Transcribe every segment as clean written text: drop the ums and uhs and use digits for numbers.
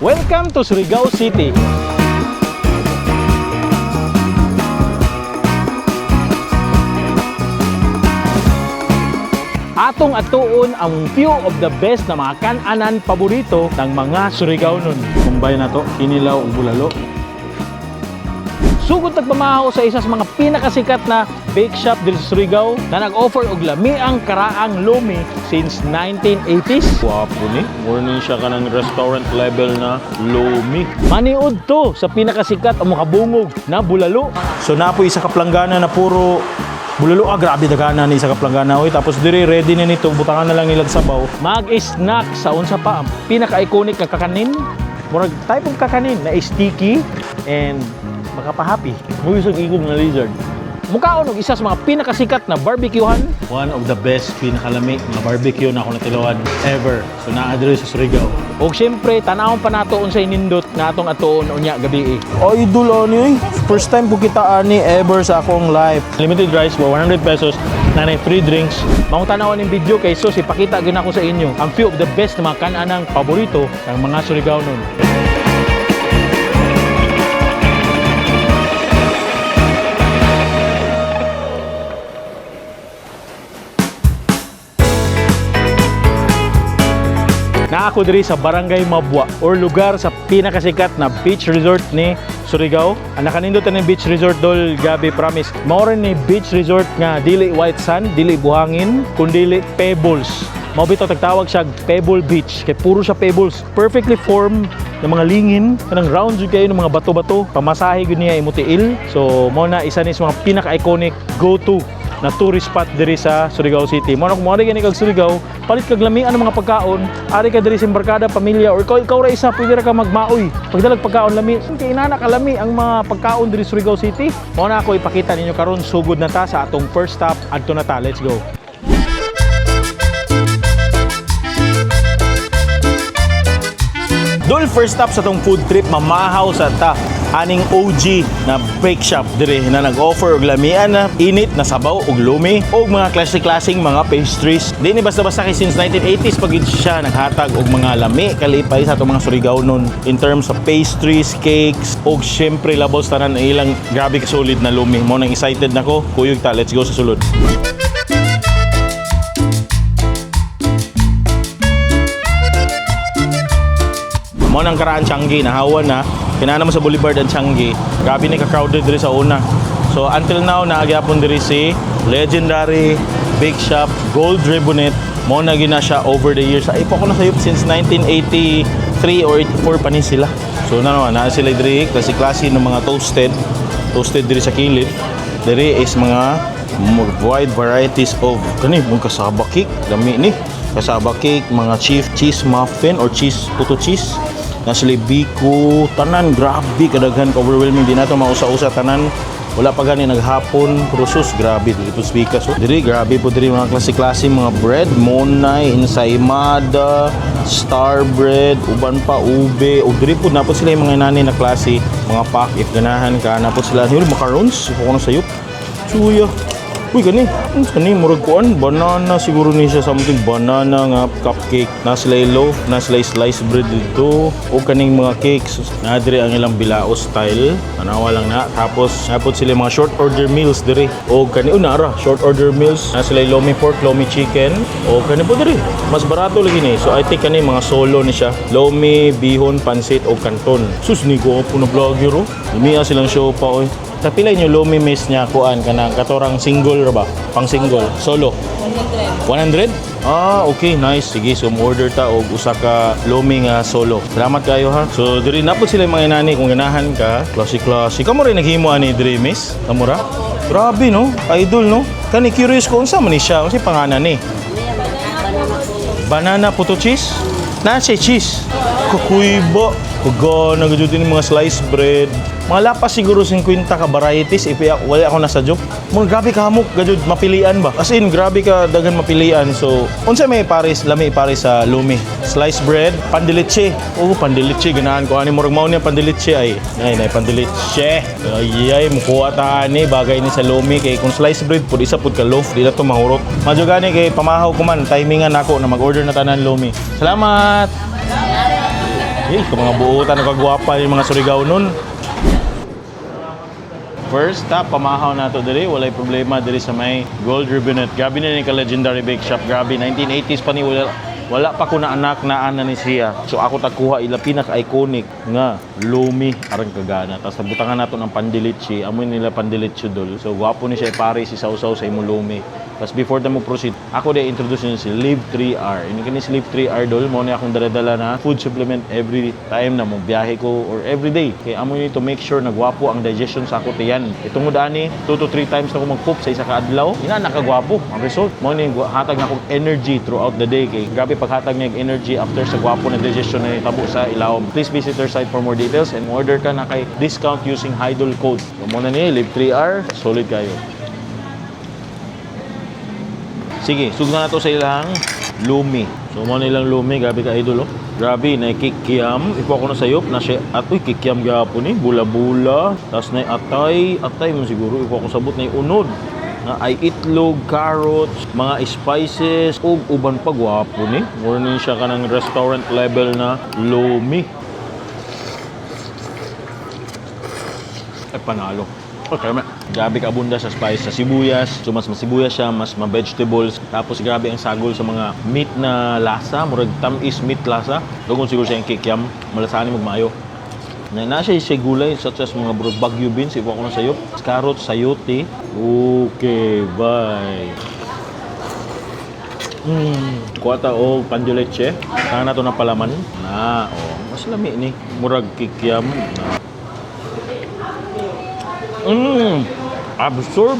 Welcome to Surigao City. Atong atuon ang few of the best na mga kan-anan paborito ng mga Surigao nun. Kumbay na to, kinilaw ug bulalo. Sugod nagpamahaw sa isa sa mga pinakasikat na bake shop diri sa Surigao na nag-offer og lamiang karaang lumi since 1980s. Wapo ni. Morning siya ka ng restaurant level na lumi. Maniud to sa pinakasikat o makabungog na bulalo. So napoy isa ka planggana na puro bulalo. Ah, grabe dagana ni isa ka planggana. Oy, tapos dire ready na nito. Butangan na lang nilang sabaw. Mag-snack sa unsa pa ang pinaka-iconic nga kakanin. Murag type of kakanin na sticky and makapahappy. Muisog igog na lizard. Mukaon og isa sa mga pinakasikat na barbecuehan. One of the best pinakalami na barbecue na ako natilawan ever. So naa diri sa Surigao. Og syempre tanawon pa nato unsay nindot nga atong atuon unya gabi. Idol ani oy. First time ko kita ani ever sa akong life. Limited rice for 100 pesos, nanay free drinks. Maong tan-awon ning video kay sus ipakita gyud nako sa inyo ang few of the best na mga kan-anang paborito ng mga Surigao nun. Na ako diri sa Barangay Mabua or lugar sa pinakasikat na beach resort ni Surigao. Ang nakanindot ni beach resort dol, gabi, promise. Mao rin ni beach resort nga dili white sand, dili buhangin, kundili pebbles. Mao bitaw tagtawag siya Pebble Beach kay puro siya pebbles. Perfectly formed ng mga lingin, kanang round jud kayo ng mga bato-bato. Pamasahe gyud niya imo tiil. So mao na isa ni sa mga pinaka-iconic go-to na tourist spot diri sa Surigao City. Mo na kung moari gani kag Surigao, palit kag lamian ang mga pagkaon, ari ka diri sa embarkada, pamilya or ikaw ra isa pwede ra ka magmaoy. Pagdalag pagkaon lami, kay inana ka lami ang mga pagkaon diri sa Surigao City. Mo na ako ipakita ninyo karon, sugod na ta sa atong first stop, adto na ta. Let's go. Dol, first stop sa tong food trip, mamahaw sa ta aning OG na bake shop dire na nag-offer og lamian na init na sabaw og lumi og mga klase-klaseng mga pastries. Di ni basta-basta kay since 1980s pag gid siya naghatag og mga lami kalipay sa atong mga Surigao nun in terms of pastries, cakes og syempre labos tanan ang ilang grabe ka solid na lumi. Mo nang excited nako. Kuyog ta, let's go sa sulod. Mo nang karaan Changi, nahawa na. Kinana mo sa Boulevard ang Changi. Grabe ni ka-crowded diri sa una. So until now naagyapon diri si legendary bake shop Gold Ribbonet. Mo na gina siya over the years. Ay pa ko na sayop since 1983 or 84 pa ni sila. So na naman naa sila diri klase-klase ng mga toasted. Toasted diri sa kilid. Diri is mga more wide varieties of kani mong kasaba cake, lami ni. Kasaba cake, mga cheese cheese muffin or cheese puto cheese. Na sila biko, tanan grabe kadaghan ka overwhelming, di nato mausa-usa tanan. Wala pa gani naghapon, pero sus grabe diri po speaker. So diri grabe po diri mga klase-klase mga bread, monay, ensaymada, star bread, uban pa ube. Ug diri po napod sila yung mga nani na klase, mga pack if ganahan ka, napod sila hul macarons, ko na sayop. Chuya. Uy, gani. Ano kani? Murag kuan. Banana siguro ni siya something. Banana nga cupcake. Na sila loaf, na sila slice bread dito. O kaning mga cakes. Na diri ang ilang bilao style. Tanawa lang na. Tapos, napod sila mga short order meals diri. O kani, oh, nara. Short order meals. Na sila lomi pork, lomi chicken. O kani po diri. Mas barato lagi ni. So, I think kani mga solo ni siya. Lomi, bihon, pansit o kanton. Sus, ni ko po na vlogger oh. Lumiya silang show pa oy. Sa pila inyo lomi miss niya kuan kanang katorang single ra ba? Pang single, solo. 100. 100? Ah, okay, nice. Sige, so order ta og usa ka lomi nga solo. Salamat kayo ha. So diri na po sila yung mga inani kung ganahan ka. Klase klase. Kamo rin naghimo ani diri miss? Kamo ra? Grabe no, idol no. Kani curious ko unsa man ni siya, unsa pangalan ni? Banana puto cheese? Na siya cheese. Kakuyba. Kagana gud din mga sliced bread. Mga lapas siguro 50 ka varieties if wala ako nasa joke. Mga grabe ka hamok gajud mapilian ba. As in grabe ka daghan mapilian. So unsa may pares lami pares sa lumi? Sliced bread, pandilitse. Oh, pandilitse ganahan ko ani murag mao niya pandilitse ay. Nay nay pandilitse. Ay ay mukuha ta ani bagay ni sa lumi kay kung sliced bread pud isa pud ka loaf di na to mahurot. Madyo gani kay pamahaw ko man timingan nako na mag-order na tanan lumi. Salamat. Eh, kung mga buutan ng kagwapa yung mga Surigao nun. First stop, pamahaw na to diri. Walay problema diri sa may Gold Ribbonet. Grabe na ni ka legendary bake shop. Grabe, 1980s pa ni wala pa ko na anak na ana ni siya. So ako tagkuha ila pinaka-iconic nga lumi aron kagana. Tapos nabutangan nato ng pandilitsi. Amoy nila pandilitsi dol. So gwapo ni siya ipare si sausaw sa imong lumi. Tapos before ta mo proceed, ako de introduce niyo si Live 3R. Ini kini si Live 3R dol, mo ni akong dala-dala na food supplement every time na mo biyahe ko or every day. Kay amo ni to make sure na gwapo ang digestion sa ako tiyan. Itungod ani, 2 to 3 times na ko mag-poop sa isa ka adlaw, ina nakagwapo ang result. Mo ni hatag na akong energy throughout the day kay grabe paghatag niya og energy after sa gwapo na digestion na nitabo sa ilawom. Please visit their site for more details and order ka na kay discount using Hydol code. So, mo na ni Live 3R, solid kayo. Sige, sugdan na to sa ilang lumi. So, mo nilang lumi. Grabe ka, idol, oh. Grabe, na kikiam. Ikuha ko na sayop. Na siya, at, uy, kikiam gapon ni. Bula-bula. Tapos na atay. Atay mo siguro. Ikuha ko sabot na unod. Na ay itlog, carrots, mga spices, ug uban pa gwapo ni. Mura ni siya kanang restaurant level na lumi. Ay, panalo. Okay, ma. Grabe ka abunda sa spice, sa sibuyas. So, mas masibuyas siya, mas ma-vegetables. Tapos, grabe ang sagol sa mga meat na lasa. Murag tamis meat lasa. Dugon siguro siya yung kikiam. Malasahan mo maayo. Na na siya gulay such as mga bro bagyo beans, iwa ko na sayop. Carrots, sayote. Okay, bye. Kuha ta og panduleche. Sana na to na palaman. Na, oh, mas lami ni. Murag kikiam. Na. Absorb.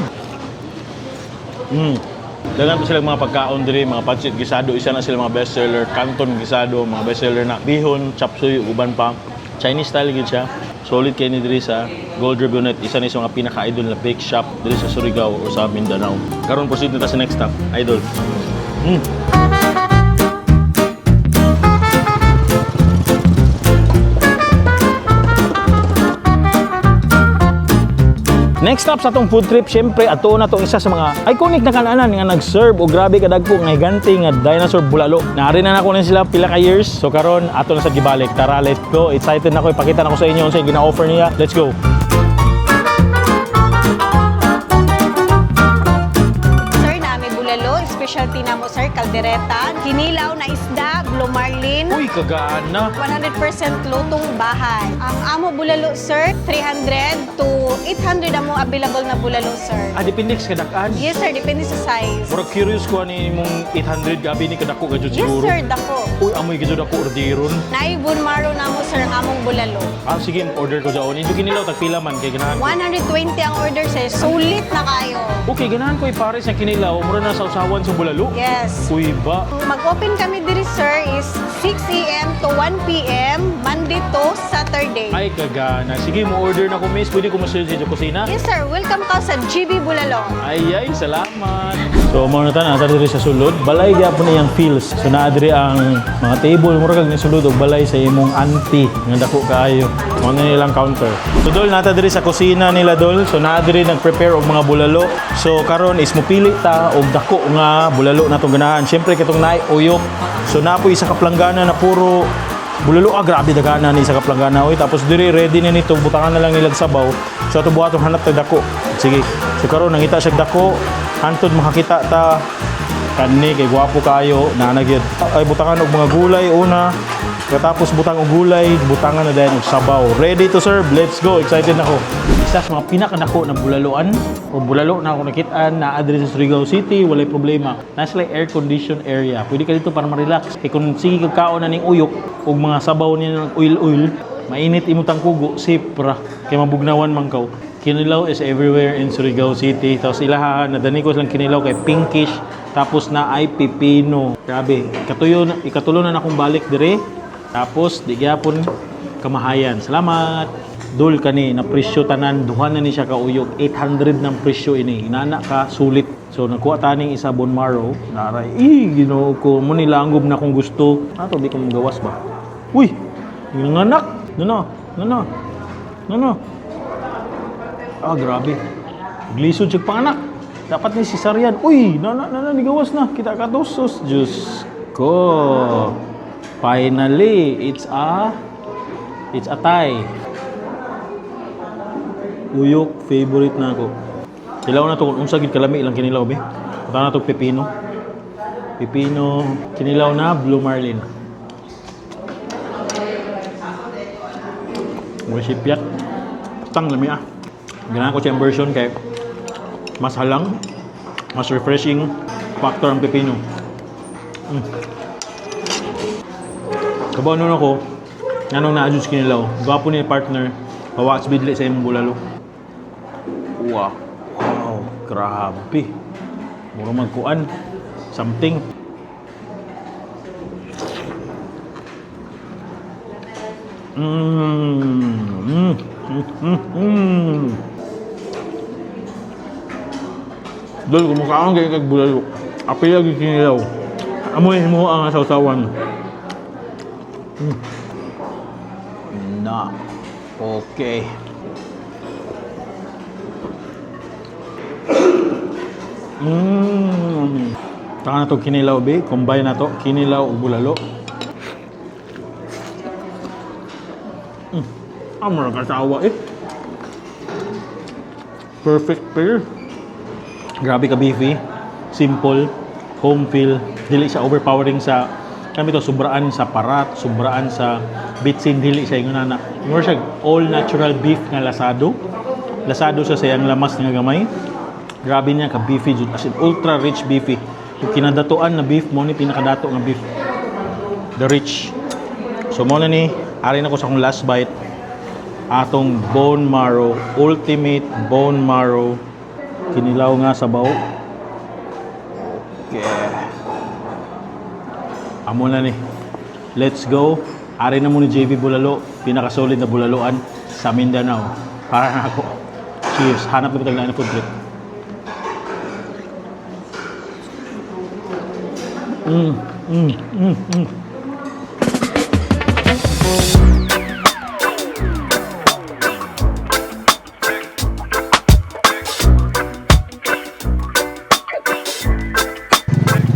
Dagan pa silang mga pagkaon diri, mga pancit gisado, isa na sila mga bestseller, canton gisado, mga bestseller na bihon, chop suey, uban pa. Chinese style gyud siya. Solid kay ni diri sa Gold Ribbonet, isa ni sa mga pinaka-idol na bake shop diri sa Surigao or sa Mindanao. Karon proceed na ta sa next stop, idol. Next stop sa atong food trip, syempre ato na tong isa sa mga iconic na kananan nga nag-serve og grabe kadagko nga higante nga dinosaur bulalo. Naari na nako na sila pila ka years. So karon ato na sa gibalik. Tara, let's go. Excited na ko ipakita na ko sa inyo unsay gina-offer niya. Let's go. Sir, nami bulalo, specialty na mo sir, kaldereta, kinilaw na isda, blue marlin, Uy, kagana. 100% lutong bahay. Ang amo bulalo sir, 300 to 800 amo available na bulalo sir. Ah, depende sa kadakan. Yes sir, depende sa size. Murag curious ko ani imong 800 gabi ni kadako ka jud Yes siguro. sir, dako. Uy, amoy ka jud ako orderon. Naay marrow na mo sir ang among bulalo. Ah, sige, order ko jaon. Injo kinilaw tag pila man kay ganahan. ko. 120 ang order sir, sulit na kayo. Okay, ganahan ko ipares ang kinilaw. Mura na sa usawan sa bulalo. Yes. Uy ba? Mag-open kami diri sir is 6 a.m. to 1 p.m. Monday to Saturday. Ay, kagana. Sige, mo order na ko, miss. Pwede ko masunod sa kusina? Yes sir, welcome ka sa GB Bulalo. Ay, ay, salamat. So, mo na ta, nasa diri sa sulod. Balay gyapon iyang feels. So, naa diri ang mga table. Mura kag nisulod og balay sa imong auntie nga dako kaayo. Mo na nilang counter. So, dol, nata diri sa kusina nila, dol. So, naa diri nag-prepare og mga bulalo. So, karon is mupili ta og dako nga bulalo na tong ganahan. Syempre, katong naay uyok. So, napoy isa ka planggana na puro bulalo, ah, grabe dagana ni sa kaplangana oy. Tapos diri ready na nito, butangan na lang nilang sabaw. So ato buhaton hanap ta dako. Sige. So karon nangita siya dako, hantod makakita ta kani kay gwapo kayo naa na gyud. Ay butangan og mga gulay una. Katapos butang og gulay, butangan na dayon og sabaw. Ready to serve. Let's go. Excited na ko. Isa sa mga pinakanako na bulaloan o bulalo na ako nakitaan na diri sa Surigao City, walay problema. Nasa like air condition area. Pwede ka dito para ma-relax. Kay kung sige kag kaon na ning uyok og mga sabaw niya ng oil oil, mainit imong tangkugo, safe ra kay mabugnawan man kaw. Kinilaw is everywhere in Surigao City. Tapos ilaha nadani ko silang kinilaw kay pinkish tapos na ay pipino. Grabe, katuyo ikatulo na akong balik dire. Tapos di gyapon kamahayan. Salamat. Dul kani na presyo tanan duha na ni siya ka uyok 800 ng presyo ini. Inana ka sulit. So nakuha taning isa bone marrow. Naray, eh, Ginoo ko mo ni langgob na kung gusto. Ato di ko magawas ba. Uy, nanganak. No no, no no. No no. Ah, grabe. Glisod siya panganak. Dapat ni cesarean. Uy, na na na, na nigawas na. Kita ka to. Sus, Diyos ko. Finally, it's a It's atay. Uyok, favorite na ako. Hilaw na to kung unsa gid kalami ilang kinilaw be. Punta na to pipino. Pipino, kinilaw na blue marlin. Mo sipyat. Tang lami ah. Ganahan ko siyang version kay mas halang, mas refreshing factor ang pipino. Kabaw nun ako, anong na-adjust kinilaw. Gwapo ni partner, pawats bidli sa imong bulalo. Wow. Wow, grabe. Mura magkuan. Something. Dol, kumakaon kayo kag bulalo. Apil lagi kinilaw. Amoy mo ang sawsawan. Na. Okay. Taka na to kinilaw be, combine na to kinilaw ug bulalo. Amor kasawa eh. Perfect pair. Grabe ka beefy. Simple, home feel, dili siya overpowering sa kami to sobraan sa parat, sobraan sa bitsin dili siya ingon ana. More siya all natural beef nga lasado. Lasado siya sa iyang lamas nga gamay. Grabe niya ka beefy jud, as in ultra rich beefy. Kung kinadatuan na beef mo ni pinakadato nga beef. The rich. So mo na ni ari na ko sa akong last bite atong bone marrow, ultimate bone marrow kinilaw nga sabaw. Okay. Amo na ni. Let's go. Ari na mo ni JB Bulalo, pinaka-solid na bulaloan sa Mindanao. Para na ako. Cheers. Hanap na ba tayo ng food trip?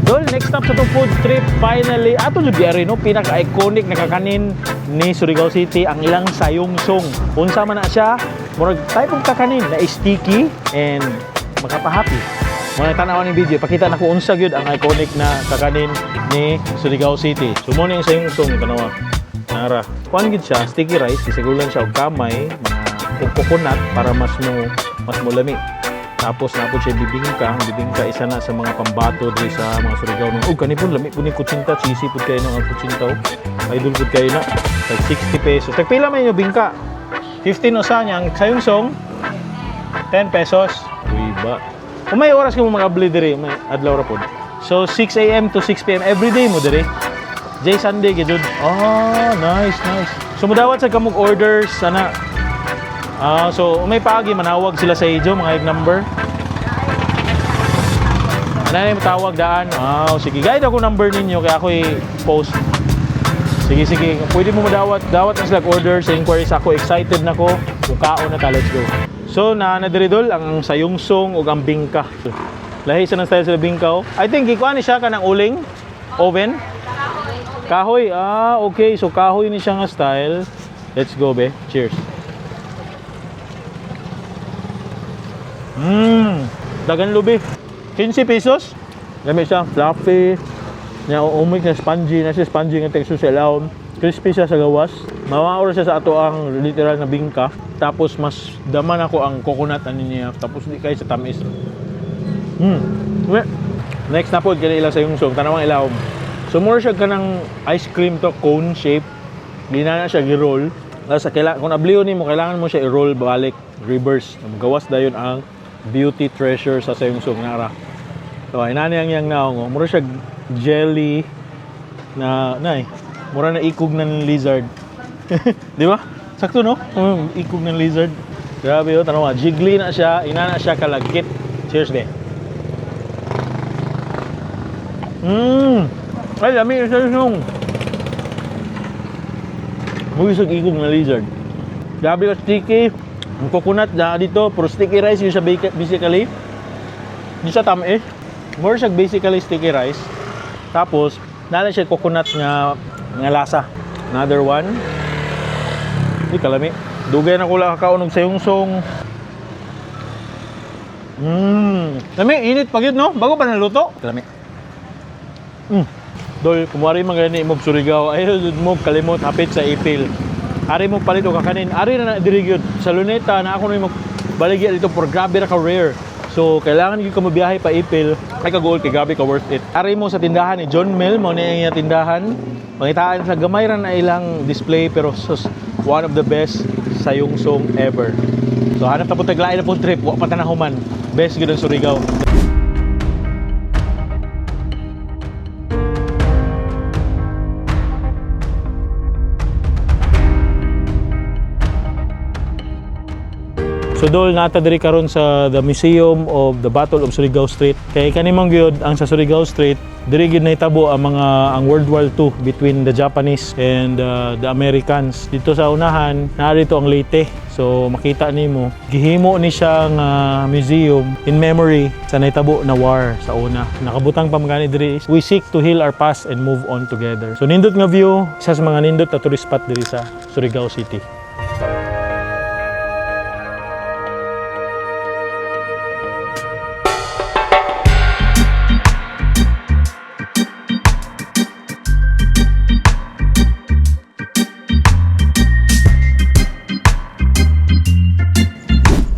Dol, next stop sa itong food trip, finally, ato jud diari no, pinaka-iconic na kakanin ni Surigao City, ang ilang sayungsong. Unsa man na siya, murag type of kakanin na sticky and makapahappy. Mga tanaw ni video, pakita na ko unsa gyud ang iconic na kakanin ni Surigao City. So mo ni ang sayungsong tanawa. Nara. Kuan gid siya, sticky rice, isigulan siya og kamay, mga coconut para mas mo lami. Tapos na po siya bibingka. Ang bibingka isa na sa mga pambato diri sa mga Surigao. Nung, oh, kanipon, lami po ni kutsinta. Cheesy po kayo nung ang kutsinta. Oh. Idol po kayo na. Tag 60 pesos. Tag pila man yung bingka? 15 usa niya. Ang sayong 10 pesos. Uy ba? Kung may oras ka mo mag-abli diri, may adlaw ra pod. So 6 a.m. to 6 p.m. every day mo diri. Jay Sunday gid. Oh, nice, nice. So mudawat sa kamog orders sana. Ah, so may paagi manawag sila sa inyo mga number. Ano yung tawag daan? Ah, sige. Guide ako number ninyo kaya ako i-post. Sige, sige. Pwede mo madawat. Dawat na sila order sa inquiries ako. Excited na ko. Kung kaon na ta, let's go. So, na na diri dol ang sayungsong ug ang bingka. Lahi sa nang style sila bingka. Oh. I think gikuha ni siya kanang uling oven. Kahoy. Ah, okay. So kahoy ni siya nga style. Let's go, be. Cheers. Dagan lubi. 15 pesos. Lami siya, fluffy. Nya umik na spongy, na siya spongy nga texture sa ilawom. Crispy siya sa gawas. Mawaor siya sa ato ang literal na bingka. Tapos mas daman ako ang coconut ani niya. Tapos di kay sa tamis. We. Next na pod kani ila sa yung song tanawang ilawom. So more siya kanang ice cream to cone shape. Di na na siya gi-roll. Nasa kaila kung abliyo nimo kailangan mo siya i-roll balik reverse. Gawas dayon ang beauty treasure sa sayungsong nara. So ay nani ang yang naong oh. Mura siya jelly na nay. Mura na ikog ng lizard. Di ba? Sakto no? Ikog ng lizard. Grabe oh, tanawa. Jiggly na siya, ina na siya kalagkit. Cheers be. Ay, lami yung sayungsong. Buwisog ikog na lizard. Grabe ka sticky. Ang coconut na dito, pero sticky rice yun siya basically. Hindi siya tamis. More siya basically sticky rice. Tapos, nala siya coconut nga lasa. Another one. Grabe kalami. Dugay na ko lang kakaon og sayungsong. Lami, init pa gyud, no? Bago pa naluto. Lami. Dol, kung wari man gani mo Surigao, ay jud mo kalimot hapit sa ipil. Ari mo palit og kakanin. Ari na na diri gyud sa Luneta na ako na mo baligya dito por grabe ra ka rare. So kailangan gyud ka mobiyahe pa ipil kay kagool kay grabe ka worth it. Ari mo sa tindahan ni John Mill mo ni ang tindahan. Mangitaan sa gamay ra na ilang display pero sus, one of the best sayungsong ever. So hanap ta po taglain na pong trip, wa pa ta nahuman. Best gyud ang Surigao. So dol nata diri karon sa the Museum of the Battle of Surigao Strait. Kay kani man gyud ang sa Surigao Strait, diri gyud nahitabo ang mga ang World War II between the Japanese and the Americans. Dito sa unahan, naa dito ang Leyte. So makita nimo, gihimo ni siya nga museum in memory sa nahitabo na war sa una. Nakabutang pa man gani diri is, "We seek to heal our past and move on together." So nindot nga view, isa sa mga nindot na tourist spot diri sa Surigao City.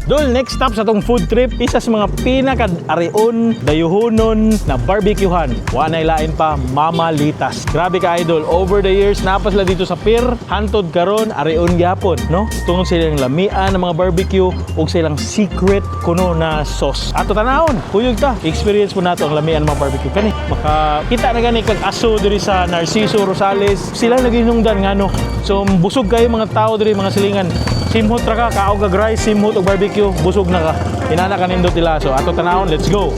Dol, next stop sa tong food trip, isa sa mga pinaka-arion, dayuhonon na barbecuehan. Wa nay lain pa, Mama Litas. Grabe ka idol, over the years, napa sila dito sa pier, hantod karon, arion gyapon, no? Tungod silang lamian ng mga barbecue ug silang secret kuno na sauce. Ato tanawon, kuyog ta. Experience po nato ang lamian ng mga barbecue kani. Makakita na gani kag aso diri sa Narciso Rosales. Sila naginungdan ngano. So busog kayo mga tao diri mga silingan. Simhot ra ka, kaog kag rice, simhot og barbecue, busog na ka. Inana ka nindot nila. So ato tanawon, let's go.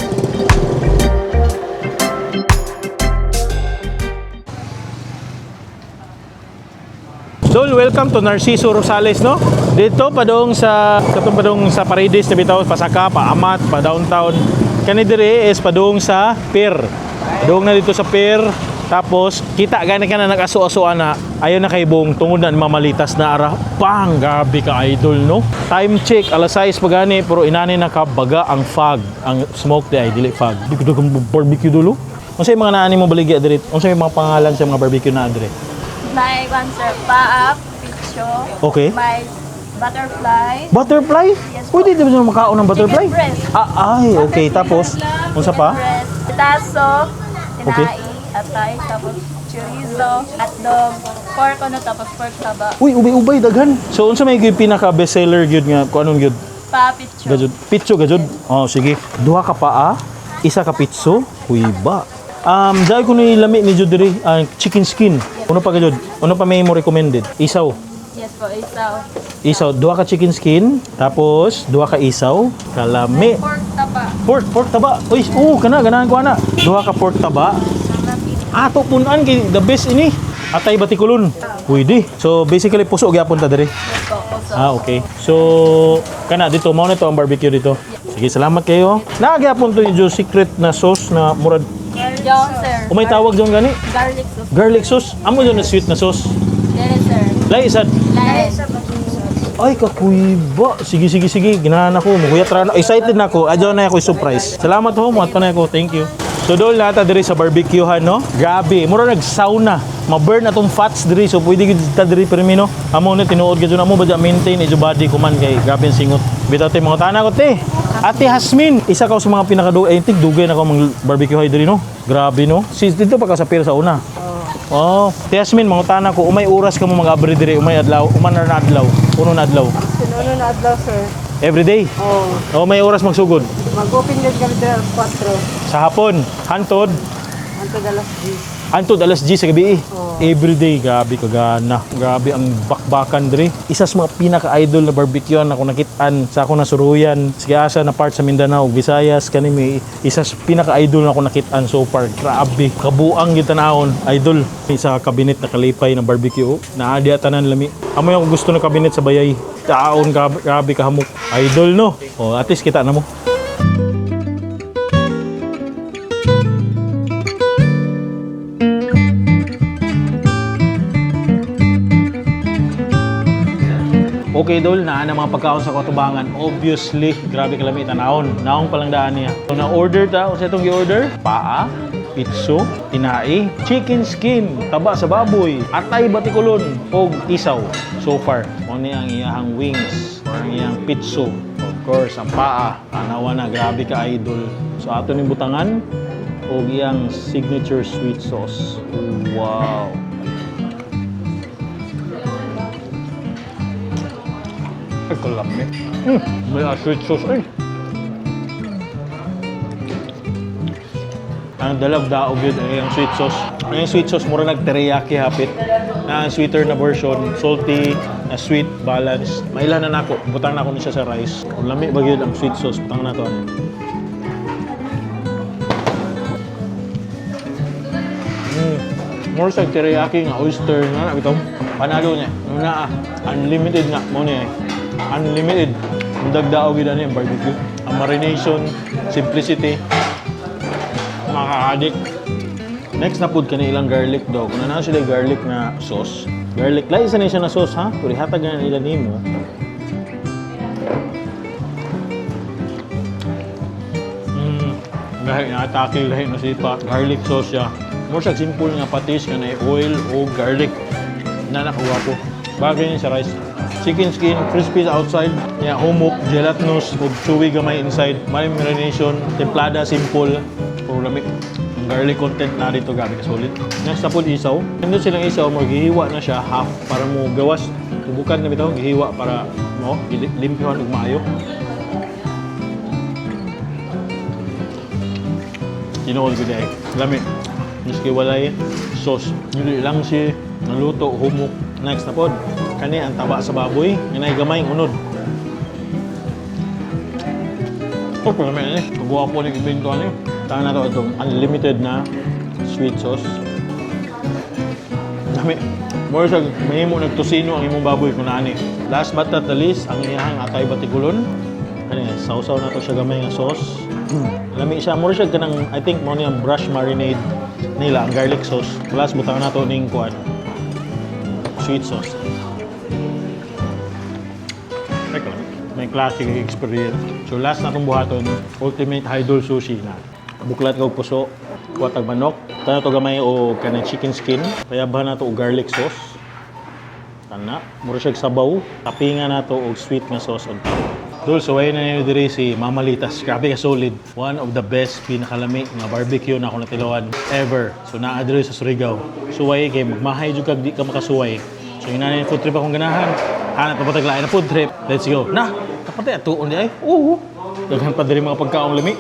Dol, welcome to Narciso Rosales, no? Dito padung sa katong padung sa Paredes na bitaw, pasaka, pa Amat, pa downtown. Kani dire is padung sa pier. Padung na dito sa pier. Tapos kita gani ka na nag-aso-aso na ayo na kay buong tungod na mamalitas na ara. Pang, grabe ka idol, no? Time check alas 6 pa gani pero inani na kabaga ang fog, ang smoke di ay dili fog. Di ko barbecue dulo. Unsa yung mga naani mo baligya diri? Unsa yung mga pangalan sa mga barbecue na diri? May one sir, paap, picho, may butterfly, Butterfly? Yes po. Pwede di ba siya makaon ng butterfly? Chicken breast. Ah, ay, okay. Tapos, unsa pa? Breast, pitaso, Okay. tinai, atay, tapos chorizo, hotdog, pork ano, tapos pork taba, Uy, ubay-ubay daghan. So unsa may gyud pinaka bestseller gyud nga kung anong gyud? pa, picho. Gajud. Pitso gajud. Oh, sige. Duha ka paa, isa ka pitso. Huy ba? Dahil ko ni lami ni jud diri, ang chicken skin. Uno pa gajud. Uno pa may mo recommended. Isaw. Yes po, isaw. Isaw, duha ka chicken skin, tapos duha ka isaw, kalami. Pork taba. Pork, pork taba. Uy, oo, kana ganahan ko ana. Duha ka pork taba. Ato punan kay the best ini. Atay batikulon. Pwede. So basically puso gyapon ta diri. Yes po, puso. Ah, okay. So kana dito mao na to ang barbecue dito. Sige, salamat kayo. Naa gyapon to yung secret na sauce na murag Yung sir. umay tawag diyon gani. Garlic sauce. Garlic sauce. Amo diyon na sweet na sauce. Yes sir. Lai sad. Lahi. Ay, kakuyba. Sige, sige, sige. Ginahan ako. Mukuyat ra na. Excited na ako. Adyo na ako surprise. Salamat ho. Muat pa na ako. Thank you. So doon nata diri sa barbecuehan, no? Grabe. Mura nag-sauna. Ma-burn atong fats diri. So pwede gid ta diri permino. Amo na tinuod gyud amo ba maintain medyo body ko man kay grabe ang singot. Bitaw te mga tana ko te. Ate Hasmin, isa ka sa mga pinakadugay. Ay, tig dugay na ko mang barbecue hay diri no. Grabe no. Sis dito pa ka sa pier sa una. Oh, Ate Hasmin, mangutana ko, umay oras ka mo mag-abri diri, umay adlaw, uman na adlaw, uno na adlaw. Sinuno na adlaw, sir. Every day. Oh, Oh, may oras magsugod. mag-open din kami dito alas 4 Sa hapon, hantod, hangtod alas 10. hantod alas 10 sa gabi. Every day, grabe kagana. Grabe ang bakbakan diri. Isa sa mga pinaka-idol na barbecue na ako nakitaan sa ako nasuruyan. Sige asa na part sa Mindanao, Visayas kani may isa sa pinaka-idol na ako nakitaan so far. Grabe, kabuang gyud tanawon, idol. Sa kabinet na kalipay ng barbecue, oh. Naa diya tanan lami. Amoy ako gusto ng kabinet sa bayay. Taon grabe, grabe kahamok. Idol no. Oh, at least kita na mo. Okay dol, naa na mga pagkaon sa katubangan. Obviously, grabe kalami tanawon. Naong palang daan niya. So na-order ta, unsa itong gi-order? Paa, pitso, tinai, chicken skin, taba sa baboy, atay batikulon, og isaw. So far, mao ni ang iyahang wings or ang iyang pitso. Of course, ang paa, tanawa na, grabe ka idol. So ato ning butangan og iyang signature sweet sauce. Wow. Ay, kalami. May sweet sauce. Ay. Ang dalag daog yun ay ang sweet sauce. Ang sweet sauce mura nag teriyaki hapit. Na ang sweeter na version, salty, na sweet, balance. Maila na nako, butang na ako ni siya sa rice. Kung lami ba yun ang sweet sauce, butang na to. Ano. More sa teriyaki nga oyster nga na bitaw. Panalo niya. Nuna ah, unlimited nga mo niya. Eh. Unlimited. Ang dagdaog yun ano yung barbecue. Ang marination, simplicity, makaka-addict. Next na pud kani ilang garlic daw. Kung na sila garlic na sauce. Garlic, lahi sa na siya na sauce ha. Pero ihatag na nila nimo. Lahi na atake, lahi na sipa. Garlic sauce siya. More siya simple nga patis nga na oil o garlic. Na nakuha ko. Bagay niya sa rice. Chicken skin, crispy sa outside, yeah, humok, gelatinous, ug chewy gamay inside. May marination, templada, simple, pero lami. Ang garlic content na dito, grabe ka solid. Next na po, isaw. Nandun silang isaw, mo gihiwa na siya half para mo gawas. Tubukan na bitaw, gihiwa para mo limpyohan ug maayo. Tinuod ko dahil. Lami. Miski walay sauce. Hindi lang si naluto, humok. Next na pod. Kani ang taba sa baboy. Nga gamay ang unod. Oh, pero may eh. Kabuha po ng ibento ano eh. Tanga na to itong unlimited na sweet sauce. Dami. More sa mahimo nagtusino ang imong baboy kung naani. Last but not the least, ang iyahang atay batikulon. Kani, sausaw na to siya gamay nga sauce. Lami siya, more siya kanang I think mo ni ang brush marinade nila ang garlic sauce. Last butang na to ning kuan. Sweet sauce. Teka lang. May classic experience. So last na itong buhaton, ultimate idol sushi na. Buklat kag puso, kuha tag manok. Tana to gamay o kanang chicken skin. Payabahan na to og garlic sauce. Tana, mura siya sabaw. Tapingan na to og sweet nga sauce on top. Dol, so na niyo diri si Mama Litas. Grabe ka solid. One of the best pinakalami nga barbecue na ako natilawan ever. So naa diri sa Surigao. Suway kay magmahay jud kag di ka makasuway. So ina na yung food trip akong ganahan. Hanap pa patag lain na food trip. Let's go. Na, kapatay atuon di ay. Oo. Daghan pa diri mga pagkaong lami.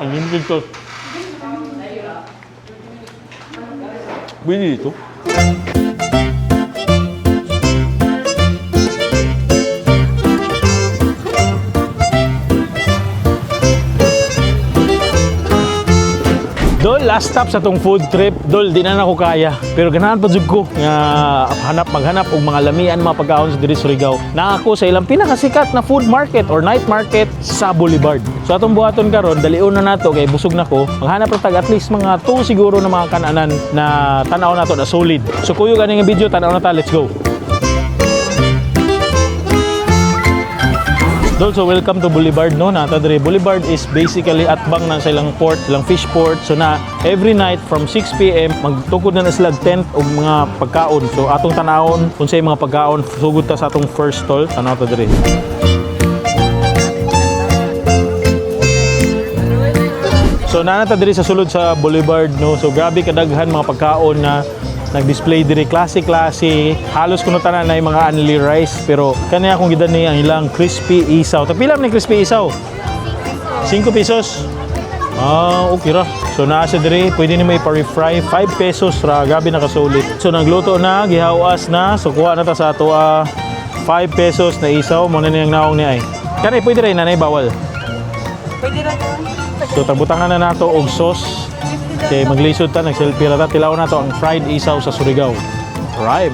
Unlimited sauce. Pwede dito. Dol, last stop sa tong food trip. Dol, di na nako kaya. Pero ganahan pa jud ko nga hanap maghanap og mga lamian mga pagkaon sa diri Surigao. Na ako sa ilang pinakasikat na food market or night market sa Boulevard. So atong buhaton karon, dalion na nato kay busog na ko. Maghanap ra tag at least mga 2 siguro na mga kananan na tan-aw nato na solid. So kuyo gani nga video, tan-aw na ta, let's go. Dol, so welcome to Boulevard, no? Nata diri. Boulevard is basically atbang na sa ilang port, ilang fish port. So na every night from 6 PM magtukod na na sila tent og mga pagkaon. So atong tanawon unsay mga pagkaon sugod ta sa atong first stall, tanaw ta diri. So naa na ta diri sa sulod sa Boulevard, no. So grabe kadaghan mga pagkaon na nag-display diri klase-klase. Halos kuno tanan na yung mga only rice pero kani akong gidani ang ilang crispy isaw. Tagpila man ni crispy isaw? 5 pesos. Ah, okay ra. So naa siya diri, pwede ni may pa-refry 5 pesos ra, grabe nakasulit. So nagluto na, gihawas na, so kuha na ta sa ato 5 pesos na isaw mo na niyang naong ni ay. Kani pwede rin nanay bawal. Pwede ra yun. So tabutangan na nato og sauce. Kay maglisod ta nag-selfie ra ta tilaw na to ang fried isaw sa Surigao. Prime.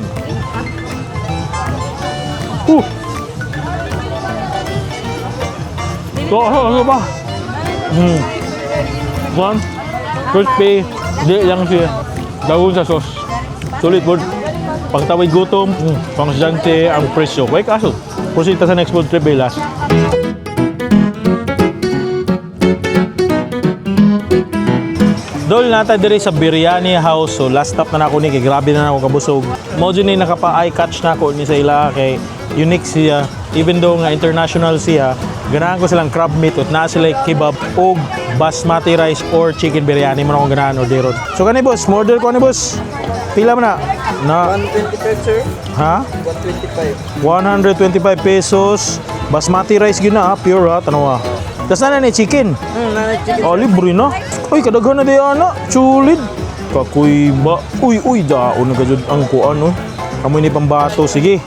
So, ano, ano ba? One, crispy, di lang siya. Dawon sa sauce. Sulit good. Pangtawid gutom, pang estudyante ang presyo. Wait, kaso. Proceed ta sa next food trip, eh, last. Dol nata diri sa Biryani House. So last stop na nako ni kay grabe na nako kabusog. Mao jud ni nakapa eye catch nako ni sa ila kay unique siya. Even though nga international siya, ganahan ko silang crab meat at naa sila kebab og basmati rice or chicken biryani mo na akong ganahan orderon. So kani boss, order ko ni boss. Pila man na? Na 125, sir. Ha? 125. 125 pesos. Basmati rice gyud na ha, pure ha, tanawa. Tas na ni chicken. Nanay chicken. Oh, libre na. Uy, kadaghan na di ana. Chulid. Kakuy ba? Uy, uy, daon na gajud ang kuan, uy. Amoy ni pambato, sige.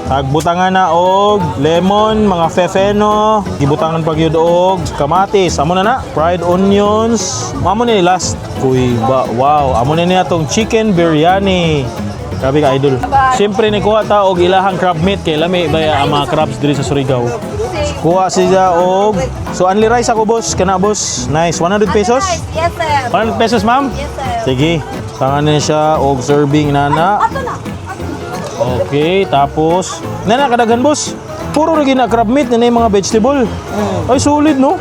Tagbutangan na og lemon, mga fefeno, gibutangan pa gyud og kamatis. Amo na na, fried onions. Mamo ni last. Kuy ba? Wow, amo na niya tong chicken biryani. Grabe ka idol. Siyempre ni kuha ta og ilahang crab meat kay lami baya ang mga crabs diri sa Surigao. Kuha siya og so only rice ako boss, kana boss. Nice, 100 pesos? Yes, sir. 100 pesos, ma'am? Yes, sir. Sige. Tangan na siya og serving nana. Okay, tapos nana kadaghan boss. Puro ra gyud na crab meat na yung mga vegetable. Ay solid no.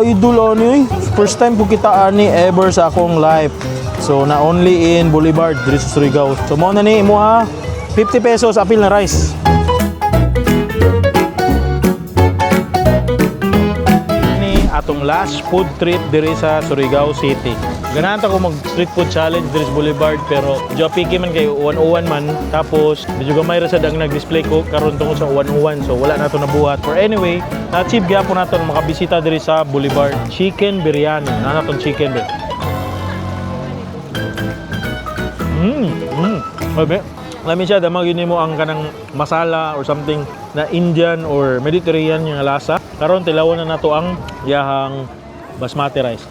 Idol ani oy. First time ko kita ani ever sa akong life. So na only in Boulevard diri sa Surigao. So mao na ni imo ha. 50 pesos apil na rice. Ni atong last food trip diri sa Surigao City. Ganahan ta ko mag street food challenge diri sa Boulevard pero medyo apiki man kay uwan-uwan man tapos medyo gamay ra sad ang nag-display ko karon tungod sa uwan-uwan so wala na to nabuhat. For anyway, na-achieve gyapon nato ang makabisita diri sa Boulevard. Chicken biryani. Na natong chicken biryani. Grabe. Lami siya, damag yun mo ang kanang masala or something na Indian or Mediterranean yung lasa. Karon tilawan na nato ang yahang basmati rice.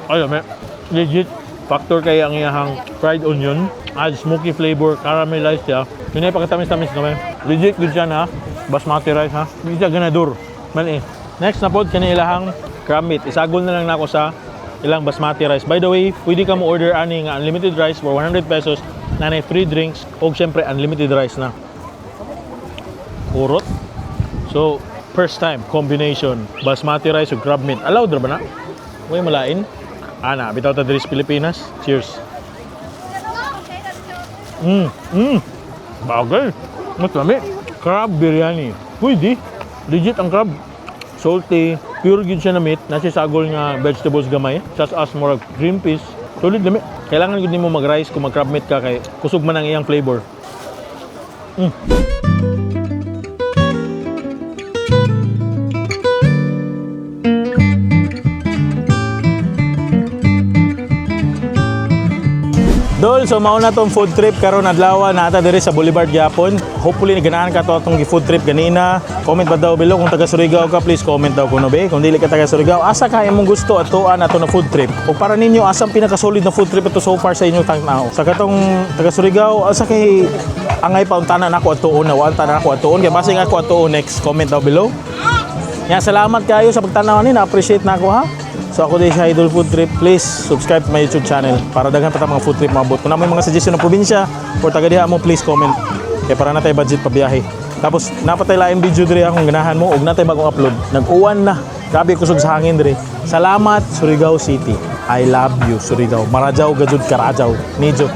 Ay, lami. Legit. Factor kay ang iyahang fried onion. Add smoky flavor, caramelized siya. Yun ay pagkatamis-tamis kami. Legit good siya na. Basmati rice ha. Hindi siya ganador. Man eh. Next na pod kani ilahang crab meat. Isagol na lang nako sa ilang basmati rice. By the way, pwede ka mo order ani nga unlimited rice for 100 pesos na nay free drinks o syempre unlimited rice na. Kurot. So, first time combination basmati rice ug crab meat. Allowed ra ba na? Uy, malain. Ana, bitaw ta diri sa Pilipinas. Cheers. Bagay. Mas lami. Crab biryani. Pwede. Legit ang crab. Salty. Pure gyud siya na meat. Nasi sagol nga vegetables gamay. Such as more green peas. Solid lami. Kailangan gyud nimo mag-rice kung mag-crab meat ka kay kusog man ang iyang flavor. Dol, so mao na tong food trip karon adlaw na ata diri sa Boulevard gyapon. Hopefully ganahan ka to atong food trip ganina. Comment ba daw below kung taga Surigao ka, please comment daw kuno be. Kung dili ka taga Surigao, asa ka imong gusto atuan ato na food trip? O para ninyo asang pinaka-solid na food trip ato so far sa inyong tanaw? Sa katong taga Surigao, asa kay angay pa untana nako atuon na wa tanan nako atuon kay basing ako atuon next, comment daw below. Ya, salamat kayo sa pagtanaw ni, na-appreciate na ako ha. So ako din sa Idol Food Trip, please subscribe to my YouTube channel para daghan pa ta mga food trip maabot. Kung na may mga suggestion ng probinsya or taga diha mo, please comment. Kaya para na tayo budget pabiyahe. Tapos napatay lain video diri akong ganahan mo ug natay bagong upload. Nag-uwan na. Grabe kusog sa hangin diri. Salamat Surigao City. I love you Surigao. Marajaw gajud karajaw. Nijo.